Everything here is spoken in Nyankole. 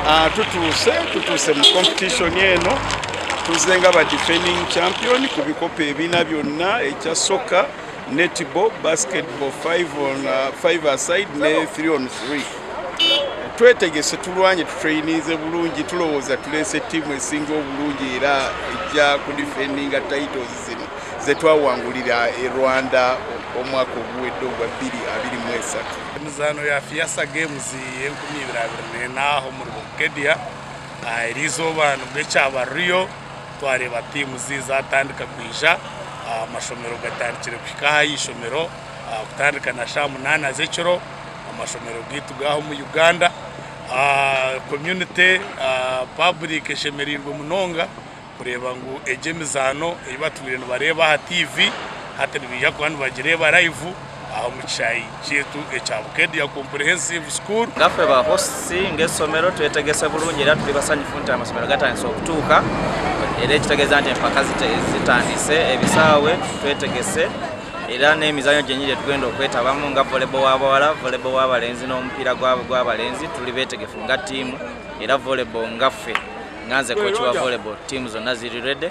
Ah, tutuuse tutuuse mu competition eno tuze nga ba defending champion ku bikopo ebina byonna ekya soccer netball basketball 5 on 5 uh, aside ne 3 on 3 twetegese tulwanye tutrainize bulungi tulowooza tuleese ttiimu esinga obulungi era ejja kudefendinga titles zino zetwawangulira e Rwanda omwaka oguwedde ogwa 2023. Emizaano ya FEASSSA Games y'enkumi ibiri abiri n'ena omuri Bukedea eriizooba nibwo ekyabaruriyo twareeba tiimu zatandika kwija, amashomero gatandikire kuhika aha ishomero kutandika na shaaha munaana z'ekiro amashomero gaitu g'aha omu Uganda. Community public eshemereirwe munonga kureeba ngu egi emizaano ei batwire nibareeba aha tiivi hati nibaija kuba nibagireeba live aha omu kishaayi kyaitu ekya Bukedea Comprehensive School. Nga ffe ba hosts ng'essomero twetegese bulungi era tuli basanyufu nti amasomero gatandise okutuuka era ekitegeeza nti empaka zitandise, ebisaawe twetegese era n'emizannyo gyennyini gye tugenda okwetabamu nga volleyball w'abawala, volleyball w'abalenzi n'omupiira gw'abalenzi tuli beetegefu nga ttiimu era volleyball nga ffe. Nga nze coach wa volleyball, team zonna ziri ready.